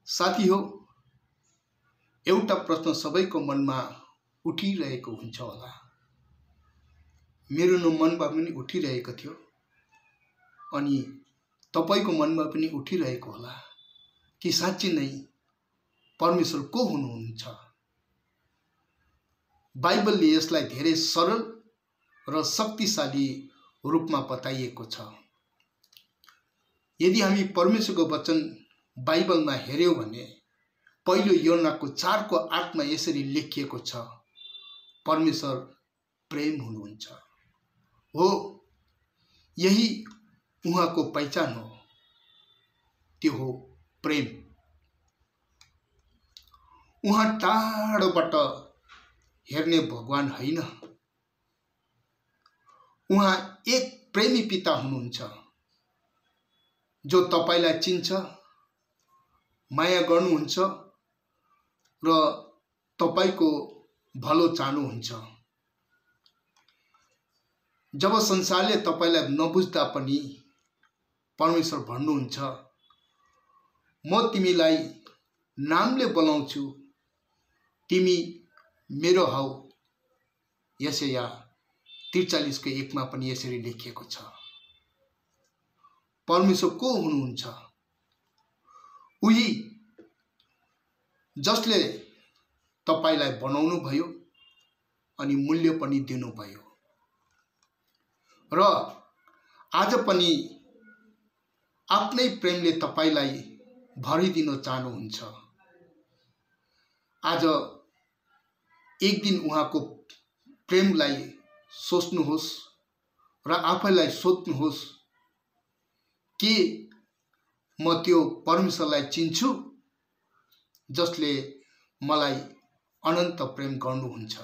साथी हो, एउटा प्रश्न सबैको मनमा उठिरहेको हुन्छ होला। मेरो मनमा पनि उठिरहेको थियो अनि तपाईको मनमा पनि उठिरहेको होला कि साँच्चै नै परमेश्वर को हुनुहुन्छ। बाइबलले यसलाई धेरै सरल र शक्तिशाली रूपमा बताइएको छ। यदि हामी परमेश्वरको वचन बाइबलमा हेर्यौं भने पहिलो योनाको 4:8 यसरी लेखिएको छ, परमेश्वर प्रेम हुनुहुन्छ। हो, यही उहाँको पहिचान हो, त्यो हो प्रेम। उहाँ टाढोबाट हेर्ने भगवान होइन, उहाँ एक प्रेमी पिता हुनुहुन्छ जो तपाईलाई चिन्छ, माया गर्नुहुन्छ र तपाईको भलो चाहनुहुन्छ। जब संसारले तपाईलाई नबुझ्दा पनि परमेश्वर भन्नुहुन्छ, म तिमीलाई नामले बोलाउँछु, तिमी मेरो हौ। यशाया 43:1 पनि यसरी लेखिएको छ। परमेश्वर को हुनुहुन्छ? उही जसले तपाईलाई बनाउनु भयो अनि मूल्य पनि दिनुभयो र आज पनि आफ्नै प्रेमले तपाईलाई भरिदिन चाहनुहुन्छ। आज एक दिन उहाँको प्रेमलाई सोच्नुहोस् र आफैलाई सोध्नुहोस् के म त्यो परमेश्वरलाई चिन्छु जसले मलाई अनन्त प्रेम गर्नुहुन्छ।